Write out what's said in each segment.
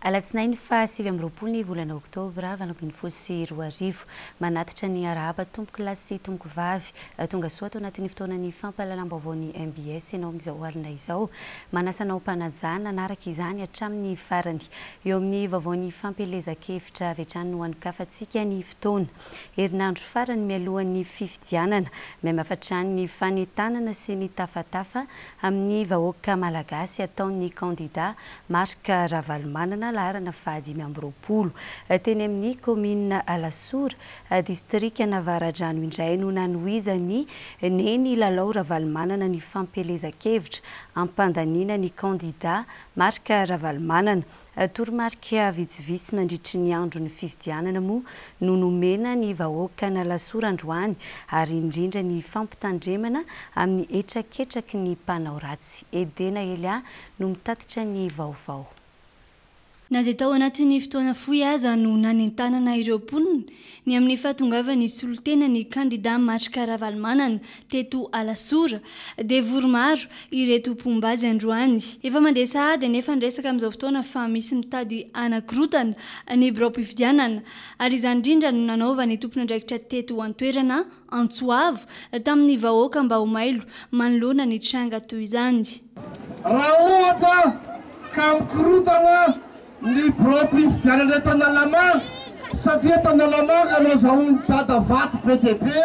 Alatsinainy faha 29 ny volana oktobra 2018. Manatitra ny arahaba tompoko lahy sy tompoko vavy. Tonga soa ato anatin'ny fotoanan'ny fampahalalam-baovaon'ny mbs ianao amin'izao alina izao. Manasa anao am-panajana hanaraka izany hatramin'ny farany. Eo amin'ny vaovaon'ny fampielezan-kevitra avy hatrany no hanokafantsika ny fotoana. Herinandro farany mialohan'ny fifidianana. Mihamafy hatrany ny fanentanana sy ny tafatafa amin'ny vahoaka malagasy ataon'ny kandida Marc Ravalomanana, laharana faha 25. Teny amin'ny kaominina Alasora, distrikan'Avaradrano indray no nanohizan'i Neny Lalao Ravalomanana ny fampielezan-kevitra hampandaniana ny kandida Marc Ravalomanana. Toromarika vitsivitsy nandritry ny andron'ny fifidianana moa no nomena ny vahoakan'Alasora androany ary indrindra ny fampitandremana amin'ny hetraketraky ny mpanao ratsy. Edena Elia no mitatitra ny vaovao. Na dia tao anatin'ny fotoana fohy aza no nanentanana ireo mponina ny amin'ny fahatongavan'ny solontenan'ny kandida Marc Ravalomanana teto Alasora dia vory maro ireto mpomba azy androany. Efa mandeha sahady anefa ny resaka amin'izao fotoana fa misy mitady hanakorotana ny biraom-pifidianana ary izany indrindra no nanaovan'ny tompon'andraikitra teto an-toerana antso avo tamin'ny vahoaka mba ho mailo manoloana ny tranga toy izany. Raha ohatra ka mikorotana ny biraom-pifidianana eto Analamanga, satria eto Analamanga no azahoan'i Dada vato be dia be,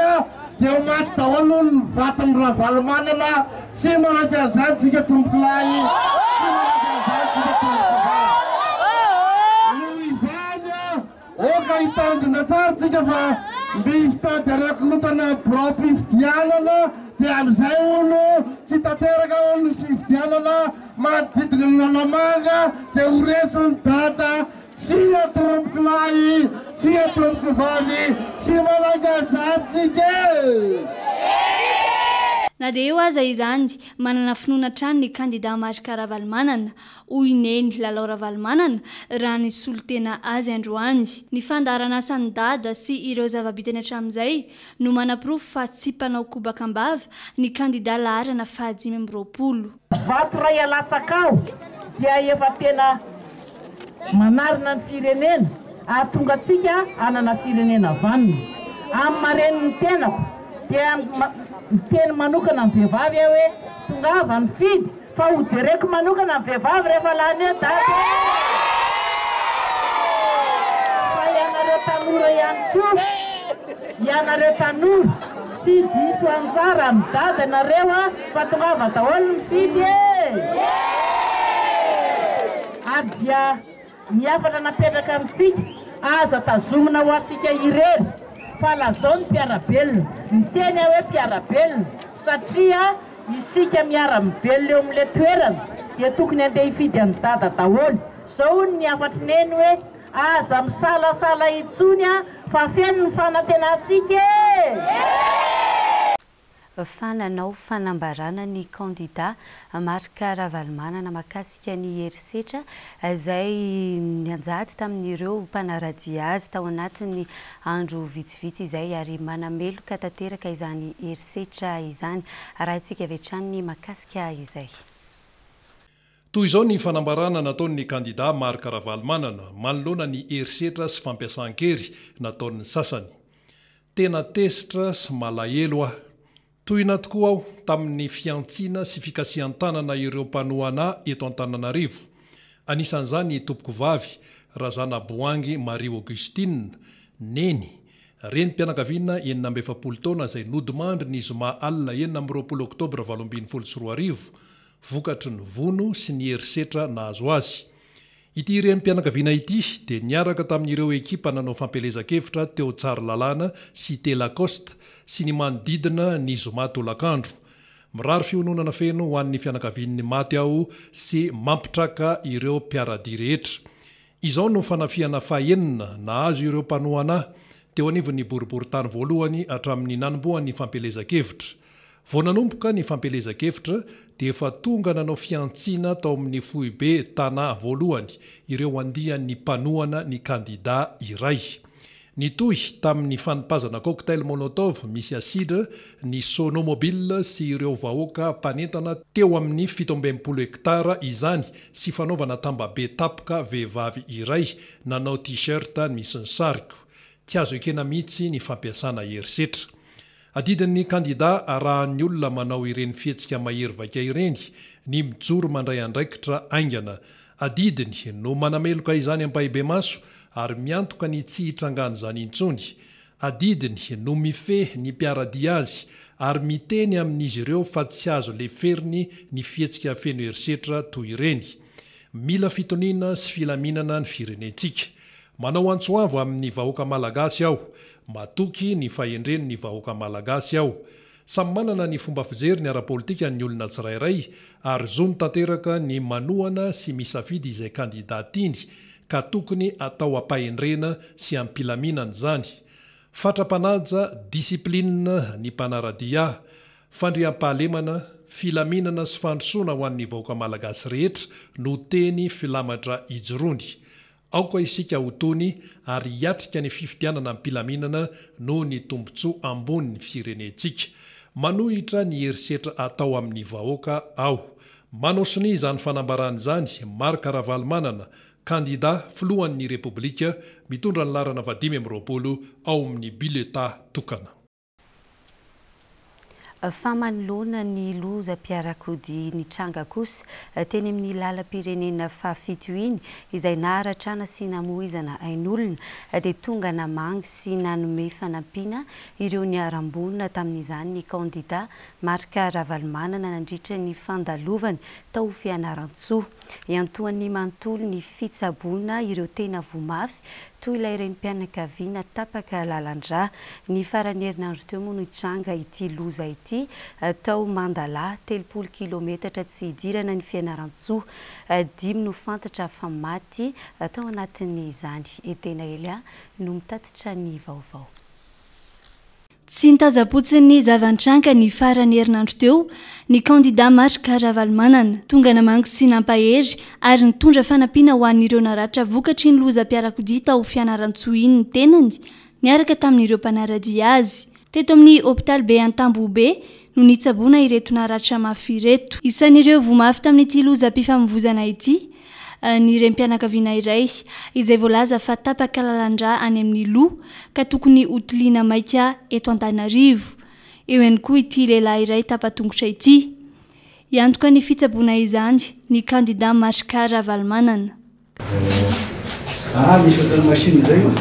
dia ho maty daholo hono ny vaton'i Ravalomanana, tsy manaiky an'izany tsika tompokolahy, tsy manaiky an'izany tsika tompokovavy. Noho izany, aoka hitandrina tsara tsika fa misy tady hanakorotana ny biraom-pifidianana, dia amin'izay hono tsy tanteraka hono ny fifidianana. Manodidina an'Analamanga dia ho resin'i Dada, tsia tompoko lahy, tsia tompoko vavy, tsy manaiky an'izany tsika e! Na dia eo aza izany, manana finoana hatrany ny kandida Marc Ravalomanana, hoy Neny Lalao Ravalomanana raha nisolo tena azy androany. Ny fandaharan'asan'i Dada sy ireo zava-bitany hatramin'izay no manaporofo fa tsy mpanao kobaka am-bava ny kandida laharana faha 25. Vato iray alatsaka ao dia efa tena manarina ny firenena ahatonga antsika hanana firenena vanona. Amin'ny maha renin'ny tenako dia miteny manokana amin'ny vehivavy aho hoe tongava mifidy fa ho jereko manokana ny vehivavy rehefa lany eo Dada e! Fa ianareo tanora ihany koa, ianareo tanora tsy diso anjara amin'i Dada ianareo a! Fa tongava daholo mifidy e! Ary dia ny hafatra napetraka amintsika, aza tazomina ho antsika irery fa lazao ny mpiara-belona. Miteny aho hoe mpiara-belona satria isika miara-mivelona eo amin'ilay toerana dia tokony handeha hifidy an'i Dada daholo. Izao hono ny hafatr'i Neny hoe aza misalasala intsony fa feno ny fanantenantsika e! Fa nanao fanambarana ny kandida Marc Ravalomanana mahakasika ny herisetra izay nianjady tamin'ireo mpanara-dia azy tao anatin'ny andro vitsivitsy izay ary manameloka tanteraka izany herisetra izany. Arahintsika avy hatrany ny mahakasika izay. Toy izao ny fanambarana nataon'ny kandida Marc Ravalomanana manoloana ny herisetra sy fampiasan-kery nataon'ny sasany. Tena tezitra sy malahelo aho. Tohina tokoa aho tamin'ny fihantsiana sy fikasihan-tanana ireo mpanohana ahy eto Antananarivo. Anisan'izany i Tompokovavy Razanaboahangy Marie Augustine, Neny, renim-pianakaviana 46 taona izay nodimandry ny zoma alina 26 oktobra 2018, vokatry ny vono sy ny herisetra nahazo azy. Ity renim-pianakaviana ity dia niaraka tamin'ireo ekipa nanao fampielezan-kevitra teo Tsaralalàna, Cité Lacoste, sy ny manodidina ny zoma tolakandro. Mirary fiononana feno ho an'ny fianakavian'ny maty aho sy mampitraka ireo mpiara-dia rehetra. Izao no fanafihana fahenina nahazo ireo mpanohana ahy teo anivon'ny boriborintany voalohany hatramin'ny nanombohan'ny fampielezan-kevitra. Vao nanomboka ny fampielezan-kevitra dia efa tonga nanao fihantsiana tao amin'ny foibe Tana voalohany ireo andian'ny mpanohana ny kandida iray. Nitohy tamin'ny fanipazana cocktail molotov misy asidra ny sonomobile sy ireo vahoaka mpanentana teo amin'ny 67 hektara izany sy fanaovana tambabe tapoka vehivavy iray nanao t-shirt misy ny sariko. Tsy azo ekena mihitsy ny fampiasana herisetra. Adidin'ny kandida arahan'ny olona manao ireny fihetsika mahery vaika ireny ny mijoro mandray andraikitra haingana. Adidiny no manameloka izany ampahibemaso ary miantoka ny tsy hitrangan'izany intsony. Adidiny no mifehy ny mpiara-dia azy ary miteny amin'izy ireo fa tsy azo leferiny ny fihetsika feno herisetra toy ireny. Mila fitoniana sy filaminana ny firenentsika. Manao antso avo amin'ny vahoaka malagasy aho. Matoky ny fahendren'ny vahoaka malagasy aho. Samy manana ny fomba fijeriny ara-politika ny olona tsirairay ary zony tanteraka ny manohana sy misafidy izay kandida tiany ka tokony atao am-pahendrena sy am-pilaminana izany. Fatra-panaja, discipline, ny mpanara-dia ahy. Fandriampahalemana, filaminana sy fandrosoana ho an'ny vahoaka malagasy rehetra no teny filamatra ijoroany. Aoka isika ho tony ary hiatrika ny fifidianana am-pilaminana noho ny tombontsoa ambonin'ny firenentsika. Manohitra ny herisetra atao amin'ny vahoaka aho. Manao sonia izany fanambarana izany Marc Ravalomanana, kandida filohan'ny Repoblika, mitondra ny laharana faha-25 ao amin'ny biletà tokana. Fa manoloana ny lozam-piarakodia nitranga kosa teny amin'ny lalam-pirenena fahafito iny, izay naharatrana sy namoizana ain'olona, dia tonga namangy sy nanome fanampiana ireo niharam-boina tamin'izany ny kandida Marc Ravalomanana nandritra ny fandalovany tao Fianarantsoa. Iantohan'ny manontolo ny fitsaboana ireo tena voa mafy toy ilay renim-pianakaviana tapaka lalan-drà. Ny faran'ny herinandro teo moa no nitranga ity loza ity tao Mandala, 30 kilometatra tsy hidirana ny Fianarantsoa. Dimy no fantatra fa maty tao anatin'izany. Edena Elia no mitatitra ny vaovao. Tsy nitazam-potsiny ny zava-nitranga ny faran'ny herinandro teo ny kandidà Marc Ravalomanana. Tonga namangy sy nampahery ary nitondra fanampiana ho an'ireo naratra vokatry iny lozam-piarakodia tao Fianarantsoa iny ny tenany niaraka tamin'ireo mpanara-dia azy. Teto amin'ny hopitaly be Antambohobe no nitsaboana ireto naratra mafy ireto. Isan'ireo voa mafy tamin'ity lozam-pifamoivozana ity ny renim-pianakaviana iray izay voalaza fa tapaka lalan-drà any amin'ny loha ka tokony hotiliana maika eto Antananarivo. Eo ihany koa ity lehilahy iray tapa-tongotra ity. Hiantoka ny fitsaboana izany ny kandida Marc Ravalomanana. Ah, misy ohatran'ny machine zay io.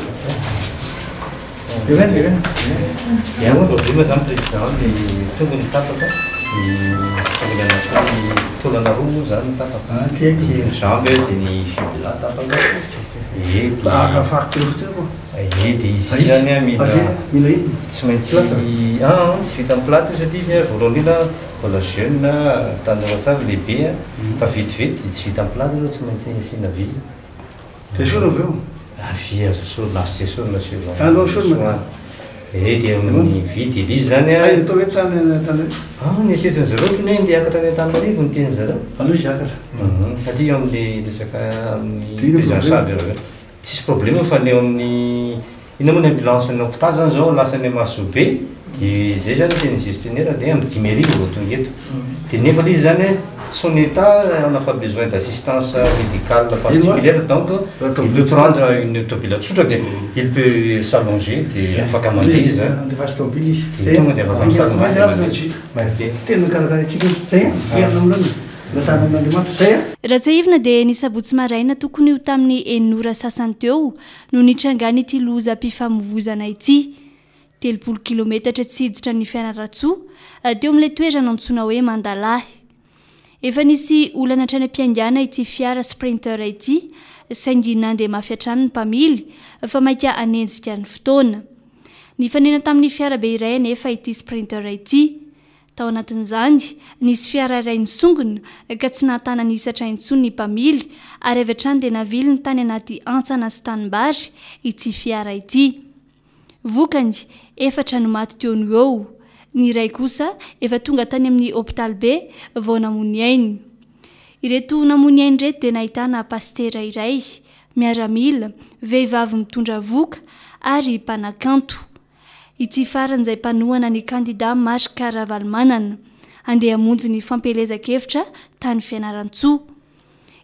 Verena, verena. Dia ny problème zany président ny tongony tapaka, ny fandehanana tany taolana roa moa zany tapaka. Ah, ty haiko. Ny jambe dia ny fibula tapaka. Ie dia. Baka faritra eo fotsiny moa. Ie dia izy io zany mila. Mila inona? Tsy maintsy ah tsy vita amin'ny plate io satria izy voalohany indrindra mbola jeune, tanora tsara, lehibe fa vetivety dia tsy vita amin'ny plate aloha tsy maintsy asiana vy. Dia esorina avy eo? Ah, vy azo esorina, azo tsy esorina suivant. Aleo esorina ka. Eh, dia amin'ny vy dia ilay izy zany an. Hay, atao hoe tsy any Antananarivo. Ah, ny eritreretin-dry zareo ohatran'ny hoe andeha hiakatra any Antananarivo ny tian-dry zareo. Aleo izy hiakatra. Hum, satria eo amin'ilay resaka amin'ny Dia inona prise en problème? charge eo. Tsisy problème fa ny eo amin'ny Inona moa ny ambulance ny hôpital zany zao lasa any Mahasoa be de zay zany teny gestionnaire de amin'ny 5500 vao tonga eto de nefa le izy zany son état on n'a pas besoin d'assistance médicale particulière donc il peut prendre une tôbila tsotra de il peut s'allonger de afaka mandeha izy zany Andefaso tôbila izy. De tonga de afaka mi-s'allonger mandeha. Merci. Tena karakaraintsika io. Zay an, miverina amin'ny laoniny. Angatanan'Andriamanitra. Zay an. Raha tsiahivina dia ny sabotsy maraina tokony ho tamin'ny enina ora sasany teo no nitrangan'ity lozam-pifamoivoizana ity. 30 kilometatra tsy hiditra an'i Fianarantsoa, teo amin'ilay toerana antsoina hoe Mandalahy. Efa nisy olana hatrany am-piaingàna ity fiara Sprinter ity, saingy nandeha mafy hatrany ny mpamily fa maika hanenjika ny fotoana. Nifanena tamin'ny fiarabe iray anefa ity Sprinter ity. Tao anatin'izany, nisy fiara iray nisongona ka tsy nahatana ny hisatra intsony ny mpamily ary avy hatrany dia naviliny tany anaty hantsana sy tanimbary ity fiara ity. Vokany, efatra no maty teo no eo. Ny iray kosa efa tonga tany amin'ny hopitaly be vao namoy ny ainy. Ireto namoy ny ainy ireto dia nahitana pasitera iray. miaramila, vehivavy mitondra vohoka ary mpanakanto. Ity farany izay mpanohana ny kandida Marc Ravalomanana. Handeha hamonjy ny fampielezan-kevitra tany Fianarantsoa.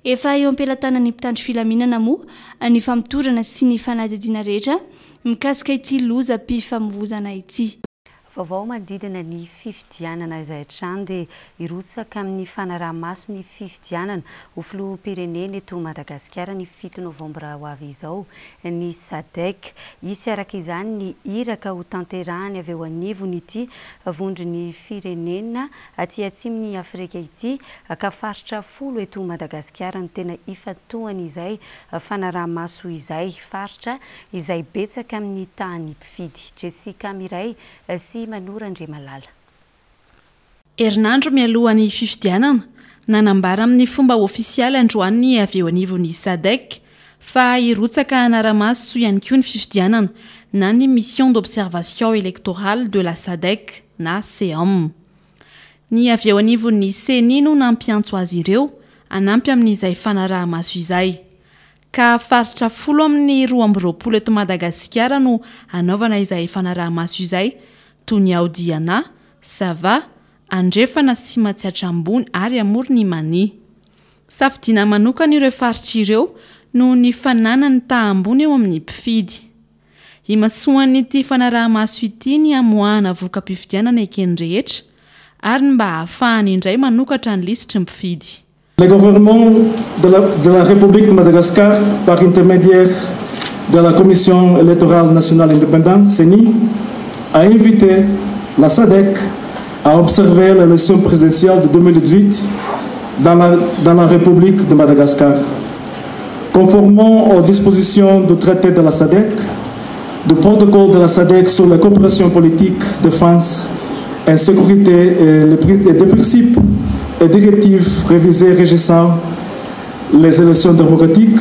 Efa eo am-pelatanan'ny mpitandro filaminana moa ny famotorana sy ny fanadihadiana rehetra mikasika ity lozam-pifamoivozana ity. Vaovao manodidina ny fifidianana izay hatrany dia hirotsaka amin'ny fanaraha-maso ny fifidianana ho filoham-pirenena eto Madagasikara ny fito novambra ho avy izao ny Sadec. Hisy araka izany ny iraka ho tanterahany avy eo anivon'ity vondron'ny firenena aty atsimon'i Afrika ity ka faritra folo eto Madagasikara no tena ifantohan'izay fanaraha-maso izay, faritra izay betsaka amin'ny tahan'ny mpifidy. Jessica Miray sy Mano Randriamalala. Herinandro mialohan'ny fifidianana, nanambara amin'ny fomba ofisialy androany ny avy eo anivon'ny Sadec fa hirotsaka hanara-maso ihany koa ny fifidianana na ny Mission d'observation électorale de la Sadec na Ceom. Ny avy eo anivon'ny Ceni no nampiantso azy ireo hanampy amin'izay fanaraha-maso izay. Ka faritra folo amin'ny 22 eto Madagasikara no hanaovana izay fanaraha-maso izay, toy ny ao Diana, Sava, Andrefana sy Matsiatra Ambony ary Amoron'i Mania. Safidiana manokana ireo faritra ireo noho ny fananany taha ambony eo amin'ny mpifidy. Imasoan'ity fanaraha-maso ity ny hamoahana voka-pifidianana eken'ny rehetra ary ny mba hahafahany indray manokatra ny lisitry ny mpifidy. Le gouvernement de la, de la République de Madagascar, par intermédiaire de la Commission électorale nationale indépendante, CENI, a invité la SADC à observer l'élection présidentielle de 2018 dans la, dans la République de Madagascar. Conformément aux dispositions du traité de la SADC, du protocole de la SADC sur la coopération politique de France en sécurité et, les, et des principes et directives révisées régissant les élections démocratiques,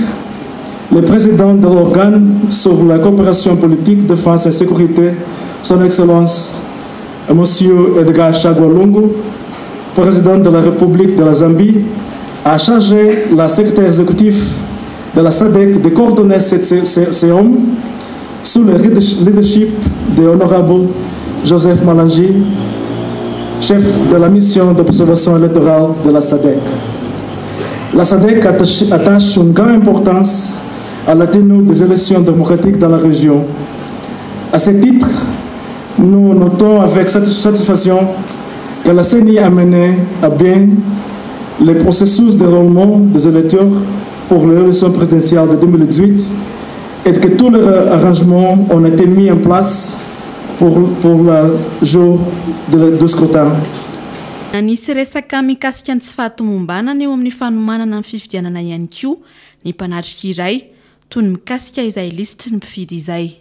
le président de l'organe sur la coopération politique, défense et sécurité, son Excellence Monsieur Edgar Chagwa Lungu, président de la République de la Zambie, a chargé la secrétaire exécutive de la SADC de coordonner cette séance sous le leadership de l'honorable Joseph Malanji, chef de la mission d'observation électorale de la SADC. La SADC attache, attache une grande importance à la tenue des élections démocratiques dans la région. À ce titre, nous notons avec satisfaction que la CENI a mené à bien le processus d'enrôlement des électeurs pour l'élection présidentielle de 2018 et que tous les arrangements ont été mis en place pour, pour le jour de, de scrutin. Nisy resaka mikasika ny tsy fahatomombanana eo amin'ny fanomanana ny fifidianana ihany koa ny mpanatrika iray, toy ny mikasika izay lisitry ny mpifidy izay.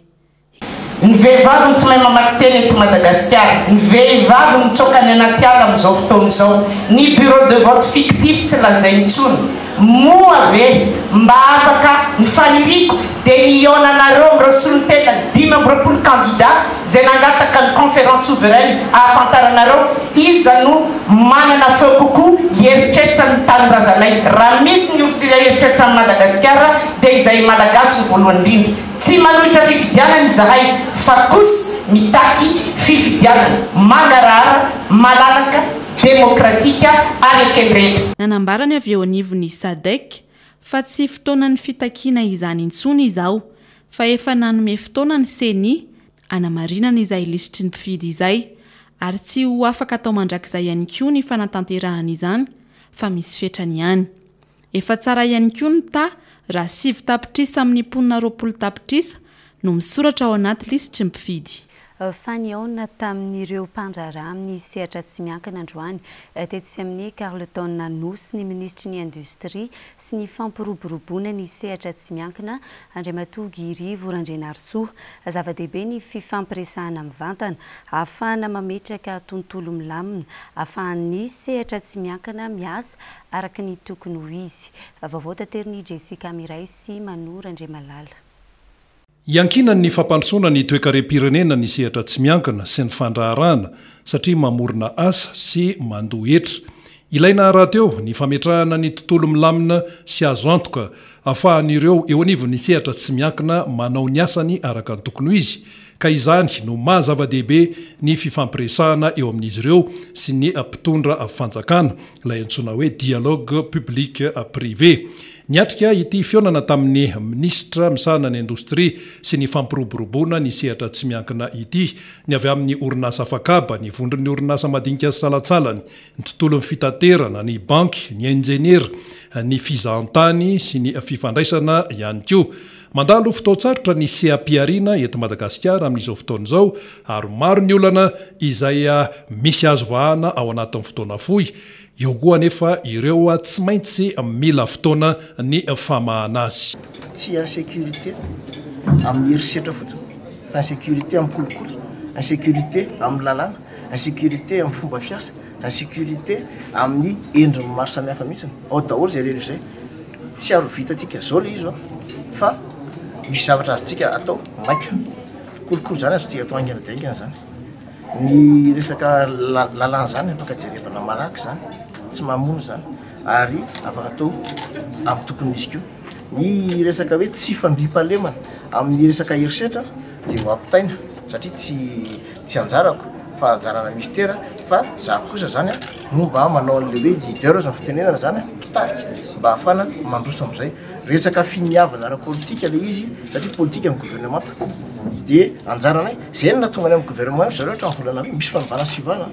Ny vehivavy no tsy mahay mamaky teny eto Madagasikara, ny vehivavy mitsoaka any anaty ala amin'izao fotoana izao, ny bureau de vote fictif tsy lazaina intsony, moa ve mba afaka, ny faniriako dia ny hihaonanareo amin'ireo solontena 25 candidats izay nangataka ny conférence souveraine ahafantaranareo iza no manana feo kokoa hieritreritra ny tanindrazanay, raha misy ny olon hieritreritra an'i Madagasikara dia izahay Malagasy no voalohany indrindra. Tsy manohitra fifidianana izahay fa kosa mitaky fifidianana mangarahara, malalaka, demokratika ary eken'ny rehetra. Nanambara ny avy eo anivon'ny Sadec fa tsy fotoanan'ny fitakiana izany intsony izao fa efa nanome fotoana ny Ceni hanamarinana izay lisitry ny mpifidy izay ary tsy ho afaka atao mandrakizay ihany koa ny fanatanterahana izany fa misy fetrany ihany. Efa tsara ihany koa ny taha raha sivy tapitrisa amin'ny mponina 20 tapitrisa no misoratra ao anaty lisitry ny mpifidy. Fa nihaona tamin'ireo mpandraharaha amin'ny sehatra tsy miankina androany tetsy amin'ny Carlton Anosy ny minisitry ny Indostria sy ny fampiroboroboana ny sehatra tsy miankina, Andriamatoa Guy Rivo Randrianarisoa. Zava-dehibe ny fifampiresahana mivantana ahafahana mametraka tontolo milamina ahafahan'ny sehatra tsy miankina miasa araka ny tokony ho izy. Vaovao taterin'i Jessica Miray sy Mano Randriamalala. Iankinan'ny fampandrosoana ny toekarem-pirenena ny sehatra tsy miankina sy ny fandraharahana satria mamorona asa sy mandoa hetra. Ilaina rahateo ny fametrahana ny tontolo milamina sy azo antoka ahafahan'ireo eo anivon'ny sehatra tsy miankina manao ny asany araka ny tokony ho izy, ka izany no maha zava-dehibe ny fifampiresahana eo amin'izy ireo sy ny mpitondra fanjakana, ilay antsoina hoe dialogue public privé. Niatrika ity fihaonana tamin'ny minisitra misahana ny indostria sy ny fampiroboroboana ny sehatra tsy miankina ity ny avy amin'ny orinasa Afakaba, ny vondron'ny orinasa madinika sy salantsalany, ny tontolon'ny fitaterana, ny banky, ny injeniera, ny fizahantany sy ny fifandraisana ihany koa. Mandalo fotoan-tsarotra ny seha-pihariana eto Madagasikara amin'izao fotoana izao ary maro ny olana izay misy azo vahana ao anatin'ny fotoana fohy. Eo koa anefa ireo tsy maintsy mila fotoana ny famahana azy. Tsy insécurité amin'ny herisetra fotsiny fa insécurité amin'ny kolikoly, insécurité amin'ny lalàna, insécurité amin'ny fomba fiasa, insécurité amin'ny endriny maro samihafa mihitsy. Ao daholo izay rehetra izay. Tsy ary ho vitantsika izao ilay izy fa misy zavatra azontsika atao maika. Kolikoly izany azontsika atao haingana dia haingana izany. Ny resaka lalàna izany afaka jerevana malaky izany, tsy mamono izany ary afaka atao amin'ny tokony ho izy koa. Ny resaka hoe tsy fandriampahalemana amin'ny resaka herisetra dia ho ampitaina satria tsy tsy anjarako fa anjarana minisitera fa za kosa zany no mba manao an'le hoe leader zany fitenenana zany mpitarika mba ahafana mandroso am'zay. Resaka finiavana ara-politika le izy satria politika ny gouvernemanta de anjaranay, zay no nahatonga anay amin'ny gouvernement io zareo hatramin'ny volana mai misy fanovana sy fiovana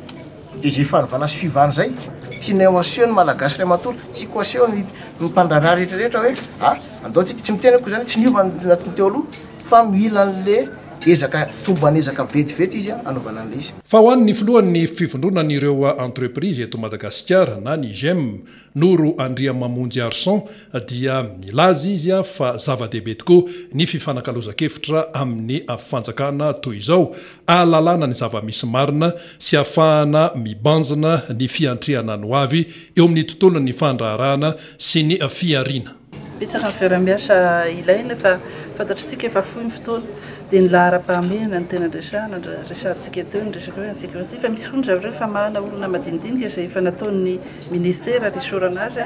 de zay fanovana sy fiovana zay tianay ho aseho ny malagasy ray manontolo, tiako aseho ny mpandraharaha rehetra rehetra hoe ah andao tsika, tsy miteny akory zany hoe tsy niova ny anatin'ny teo aloha fa mila an'le ezaka tomban'ezaka vetivety izy anaovana an'le izy. Fa ho an'ny filohan'ny fivondronan'ireo entreprise eto Madagasikara na ny Gem, Noro Andriamamonjiarison dia nilaza izy fa zava-dehibe tokoa ny fifanakalozan-kevitra amin'ny fanjakana toy izao, ahalalana ny zava-misy marina sy ahafahana mibanjina ny fiantrehana ny hoavy eo amin'ny tontolon'ny fandraharahana sy ny fihariana. Betsaka ny fiaraha-miasa ilaina fa fantatr'isika fa fohy ny fotoana dia ny laharam-pahamehana no tena resahana, resahantsika teo ny resaka hoe insécurité fa misy koa ny zavatra hoe famahana olona madinidinika izay efa nataon'ny ministera ary isaorana azy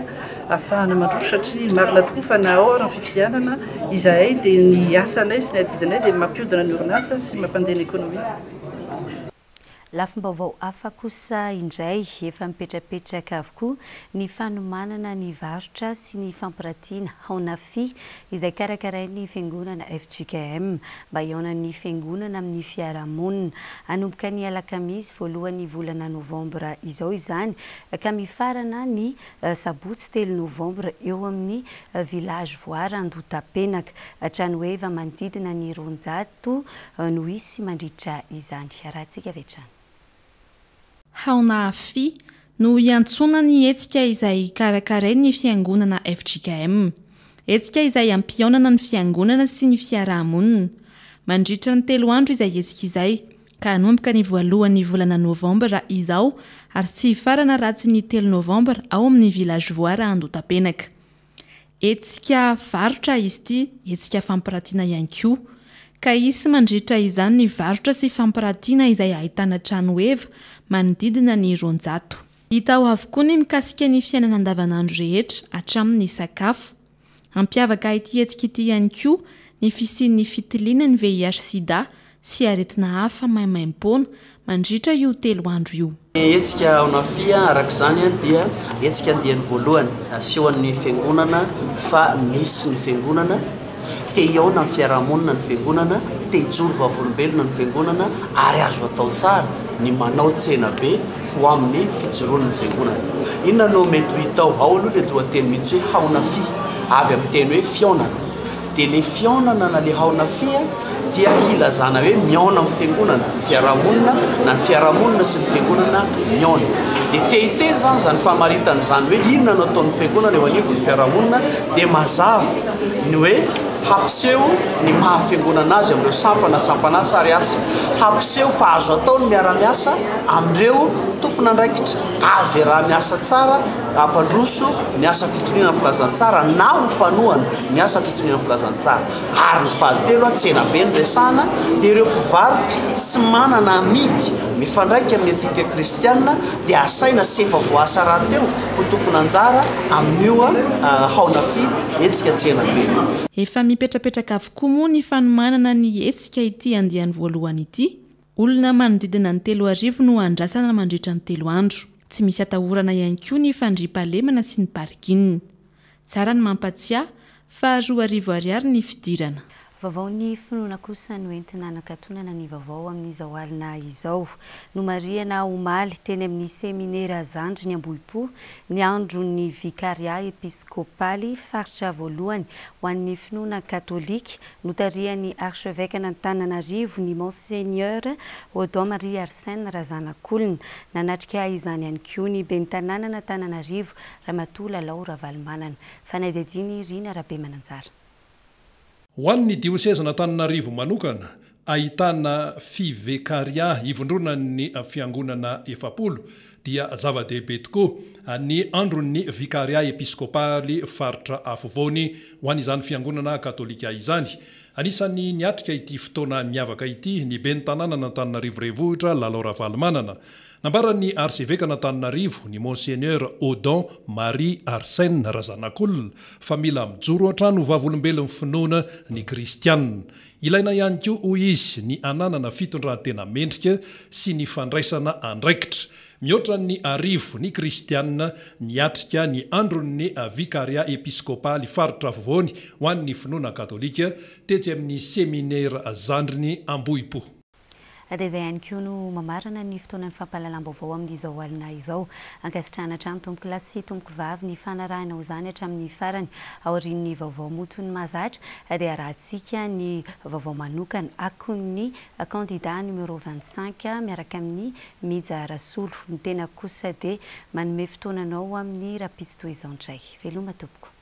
ahafahana mandroso satria marina tokoa fa na ao ary ny fifidianana izahay dia ny asanay sy ny adidinay dia mampiodina ny orinasa sy mampandeha ny économie. Lafim-baovao hafa kosa indray, efa mipetrapetraka avokoa ny fanomanana ny varotra sy ny fampiratiana Haonafy izay karakarain'ny fiangonana fjkm mba hihaonan'ny fiangonana amin'ny fiarahamonina. Hanomboka ny alakamisy voalohan'ny volana novambra izao izany ka mifarana ny sabotsy telo novambra eo amin'ny Village Voara Andohatapenaka. Tranoheva manodidina ny 200 no hisy mandritra izany. Arahantsika avy hatrany. Haona Afy no hiantsoana ny hetsika izay karakarain'ny fiangonana fjkm. Hetsika izay hampihaonana ny fiangonana sy ny fiaraha-monina. Mandritra ny telo andro izay hetsika izay, ka hanomboka ny voalohan'ny volana novambra izao ary tsy hifarana raha tsy ny telo novambra ao amin'ny Village Voara Andotapenaka. Hetsika varotra izy ity, hetsika fampiratiana ihany koa. Ka hisy mandritra izany ny varotra sy fampiratiana izay ahitana trano heva manodidina ny 200. Hita ao avokoa ny mikasika ny fiainana andavanandro rehetra hatramin'ny sakafo. Hampiavaka ity hetsika ity ihany koa ny fisian'ny fitiliana ny VIH-Sida sy aretina hafa maimaimpoana mandritra io telo andro io. Ny hetsika Onafia araka izany dia hetsika andiany voalohany asehon'ny fiangonana fa misy ny fiangonana, te hihaona amin'ny fiarahamonina ny fiangonana, te hijoro vavolombelona ny fiangonana ary azo atao tsara ny manao tsenabe ho amin'ny fijoroan'ny fiangonana. Inona no mety ho hita ao? Ao aloha ilay lohateny mihitsy hoe Haonafia, avy amin'ny teny hoe fihaonana. Dia ilay fihaonana na ilay haonafia dia hilazana hoe mihaona amin'ny fiangonana, ny fiarahamonina, na ny fiarahamonina sy ny fiangonana mihaona. Dia te hiteny izany izany famaritana izany hoe inona no ataon'ny fiangonana eo anivon'ny fiarahamonina dia mazava ny hoe hampiseho ny maha fiangonana azy amin'ireo sampana, sampan'asa ary asa. Hampiseho fa azo atao ny miara-miasa amin'ireo tompon'andraikitra, azo iaraha-miasa tsara. hampandroso ny asa fitoriana ny filazantsara na ho mpanohana ny asa fitoriana ny filazantsara. Ary ny fahatelo, tsenabe no resahana, dia ireo mpivarotra sy manana amidy mifandraika amin'ny etika kristiana dia asaina sy efa voaasa rahateo ho tompon'anjara amin'io haonafy hetsika tsenabe io. Efa mipetrapetraka avokoa moa ny fanomanana ny hetsika ity andiany voalohany ity. Olona manodidina ny 3000 no andrasana mandritra ny telo andro. Tsy misy atahorana ihany koa ny fandriampahalemana sy ny parking. Tsara ny mampatsiahy fa 2000 ariary ny fidirana. Vaovaon'ny finoana kosa no entina hanakatonana ny vaovao amin'izao alina izao. Nomarihana omaly teny amin'ny seminera Zandriny Ambohipo ny andron'ny Vikaria Episkopaly faritra voalohany ho an'ny finoana katolika notarihan'ny Archeveque-n'Antananarivo ny Monseigneur Odon Marie Arsène Razanakolona. Nanatrika izany ihany koa ny Ben'ny tanànan'Antananarivo Ramatoa Lalao Ravalomanana. Fanadihadian'i Rina Rabemananjara. Ho an'ny diosezan'Antananarivo manokana, ahitana fivekaria ivondronan'ny fiangonana 40, dia zava-dehibe tokoa ny andron'ny Vikaria Episkopaly Faritra Afovoany ho an'izany fiangonana katolika izany. Anisan'ny niatrika ity fotoana miavaka ity ny Ben'ny tanànan'Antananarivo Renivohitra Lalao Ravalomanana. Nambaran'ny Arsevekan'Antananarivo, ny Monseigneur Odon Marie Arsène Razanakolona, fa mila mijoro hatrany ho vavolombelon'ny finoana ny kristianina. Ilaina ihany koa, hoy izy, ny hananana fitondran-tena mendrika sy ny fandraisana andraikitra. Mihoatra ny arivo ny kristianina niatrika ny andron'ny Vikaria Episkopaly Faritra Afovoany ho an'ny finoana katolika, tetsy amin'ny Seminera Zandriny Ambohipo. Dia izay ihany koa no mamarana ny fotoanan'ny fampahalalam-baovao amin'izao alina izao. Ankasitrahana hatrany tompoko lahy sy tompoko vavy ny fanarahanao izany hatramin'ny farany. Aorian'ny vaovao moa toy ny mahazatra dia arahantsika ny vaovao manokana akon'ny kandida numéro 25 miaraka amin'i Mija Rasolo. Ny tenako kosa dia manome fotoana anao amin'ny rahampitso toy izao indray. Veloma tompoko.